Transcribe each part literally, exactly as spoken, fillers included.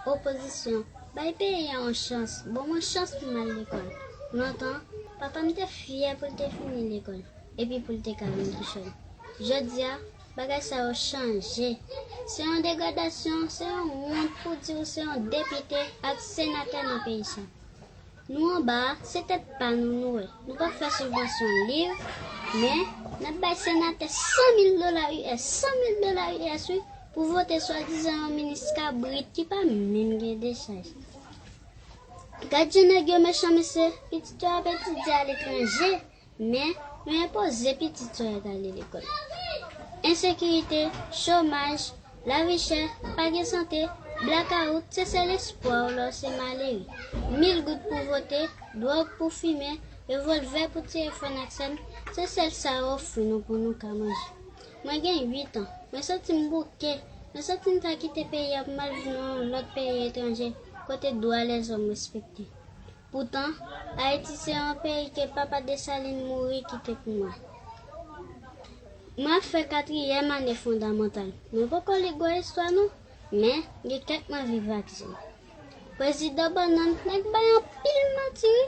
Opozisyon, bay peyi a yon chans, ban mwen chans pou m al lekòl. Lontan, papa m te fyè pou l te fini lekòl, epi pou l te ka vin kichòy. Jodi a, bagay sa yo chanje. Se yon degradasyon, se yon wont pou di w se yon depite ak senatè nan peyi sa. Nou anba a, se tèt pa nou nou wè. Nou p ap fè sibvansyon liv, men n ap bay senatè san mil dola U S, san mil dola U S wi, pou vote swadizan yon minis kabrit ki pa menm gen dechaj. Gad jan nèg yo mechan mesye, pitit yo ap etidye aletranje, men yo enpoze pitit yo al ale lekòl. Ensekirite, chomaj, lavi chè, pa gen sante, blakawout, se sèl espwa w lè w se malere. Mil goud pou vote, dwòg pou fimen, revòlvè pou tiye frè n ak sè n, se sèl sa yo ofri nou pou nou ka manje. Mwen gen uit an, mwen santi m bouke, mwen santi m ta kite peyi a pou m al viv nan yon lòt peyi etranje, kote dwa lèzòm respekte. Poutan, Ayiti se yon peyi ke papa Desalin mouri kite pou mwen. Mwen ap fè katriyèm ane fondamantal. Mwen poko li gwo istwa non, men gen kèk mwen viv ak zòt. Prezidan Bannann, nèg bay anpil manti wi.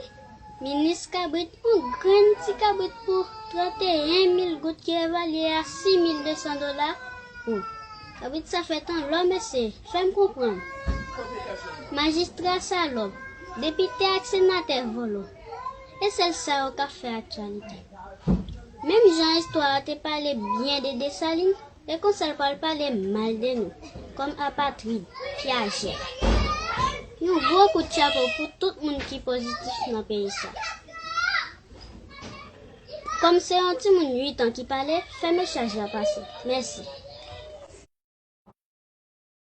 Minis kabrit, yon grenn ti kabrit pou trannteyen mil goud ki evalye a sis mil de san dola. O, kabrit sa fèt an lò mesye, fè m konprann. Majistra salòp, depite ak senatè vòlò. E sèl sa yo k ap fè aktyalite. Menm jan istwa a te pale byen de Desalin, e konsa l pral pale mal de nou, kòm apatrid, pyajè. Yon gwo kout chapo pou tout moun ki pozitif nan peyi sa. Kòm se yon timoun uit an ki pale, fè mesaj la pase. Mèsi.